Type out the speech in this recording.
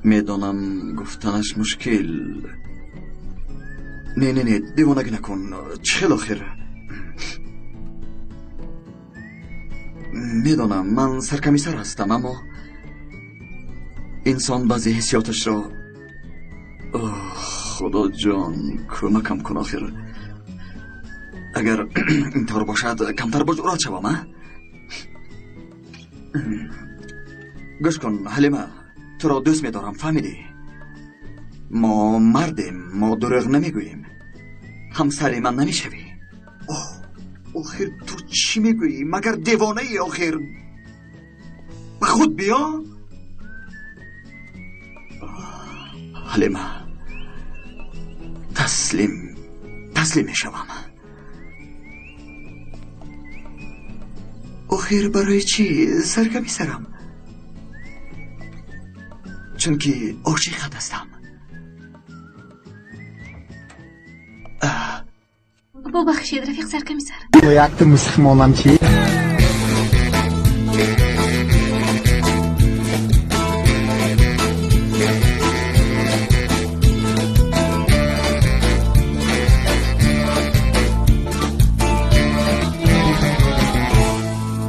Медонам, гуфтанаш мушкил. Не, не, не, девонагӣ накун. Чӣ хел охир? Медонам, ман саркамисар ҳастам, аммо инсон баъзе ҳиссиёташро. Худоҷон, кӯмакам кун охир. Агар ин тавр бошад, камтар боҷуръат шавам, а? Гӯш кун, Ҳалима, туро дӯст медорам, фаҳмидӣ? Мо мардем, мо дурӯғ намегӯем. Ҳамсари ман намешавӣ? Оҳ, охир ту чӣ мегӯӣ? Магар девонаӣ охир? Ба худ биё. Ҳалима, таслим, таслим мешавам. Охир барои чӣ саркамисарам? Чунки ошиқат ҳастам. Бубахшед, рафиқ саркамисар. Якта мусулмонам чӣ?